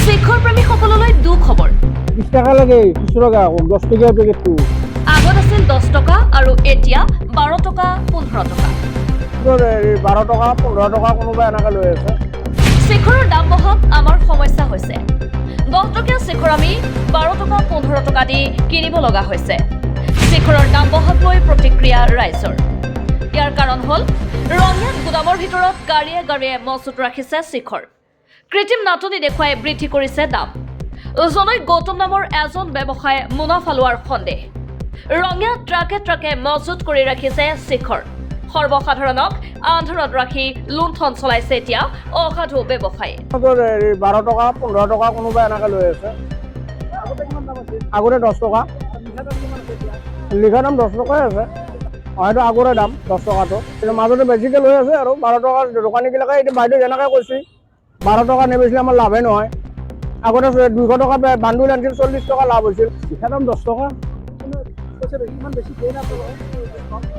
শিখৰ প্ৰেমীসকললৈ দুখবৰ। 20 টকা লাগে খুচুৰা, 10 টকীয়া পেকেটটো। আগত আছিল 10 টকা আৰু এতিয়া 12 টকা, 15 টকা। 12 টকা, 15 টকা কোনোবা এনেকৈ লৈ আছে। শিখৰৰ দাম বঢ়াত আমাৰ সমস্যা হৈছে। 10 টকীয়া শিখৰ আমি 12 টকা, 15 টকা দি কিনিব লগা হৈছে। শিখৰৰ দাম বঢ়াক লৈ প্ৰতিক্ৰিয়া ৰাইজৰ। ইয়াৰ কাৰণ হ'ল ৰঙিয়াত গুদামৰ ভিতৰত গাড়ীয়ে গাড়ীয়ে মজুত ৰাখিছে শিখৰ। কৃত্ৰিম নাটনি দেখুৱাই বৃদ্ধি কৰিছে দাম। জনৈক গৌতম নামৰ এজন ব্যৱসায়ে মুনাফা লোৱাৰ সন্দেহ। ৰঙিয়াত ট্ৰাকে ট্ৰাকে মজুত কৰি ৰাখিছে শিখৰ। সৰ্বসাধাৰণক আন্ধাৰত ৰাখি লুণ্ঠন চলাইছে এতিয়া অসাধু ব্যৱসায়ী। 12 টকা, 15 টকা কোনোবা এনেকৈ লৈ আছে। আগতে 10 টকা, লিখা দাম 10 টকাই আছে। অঁ, সেইটো আগৰে দাম 10 টকাটো। কিন্তু মাজতে বেছিকৈ লৈ আছে আৰু 12 টকা দোকানীবিলাকে। এতিয়া বাইদেউ যেনেকৈ কৈছে, 12 টকা নেবেচিলে আমাৰ লাভেই নহয়। আগতে 200 টকা বান্দুল আনিছিল, 40 টকা লাভ হৈছিল। লিখা দাম 10 টকা।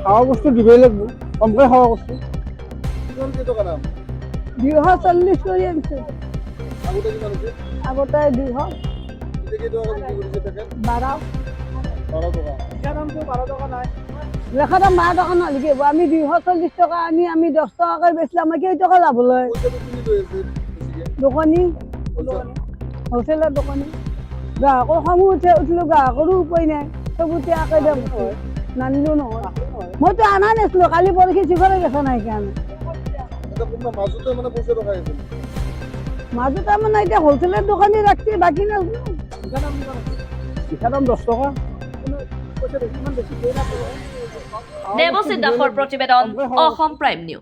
খোৱা বস্তু দিবই লাগিব, কমকৈ খোৱা বস্তু। 240 কৰি আনিছে। আগতে 200। 12। লেখা দাম 12 টকা নহ'লে কি হ'ব? আমি 240 টকা আনি আমি 10 টকাকৈ বেচিলে আমাৰ কেইটকা লাভ লয়? দোকানী, হোলচেলৰ দোকানী। গ্ৰাহকৰ খঙো উঠে, উঠিলেও গ্ৰাহকৰো উপায় নাই। চবতে একে দাম, নানিলেও নহয়। মইতো আনা নাছিলোঁ, কালি পৰহি চিখৰে বেচা নাই সেইকাৰণে। মাজতে মানে পইচা ৰখাই আছিল। মাজতে মানে এতিয়া হোলচেলৰ দোকানী ৰাখছি, বাকী নাজানো। লিখা দাম 10 টকা। দেৱজিৎ দাসৰ প্ৰতিবেদন, অসম প্ৰাইম নিউজ।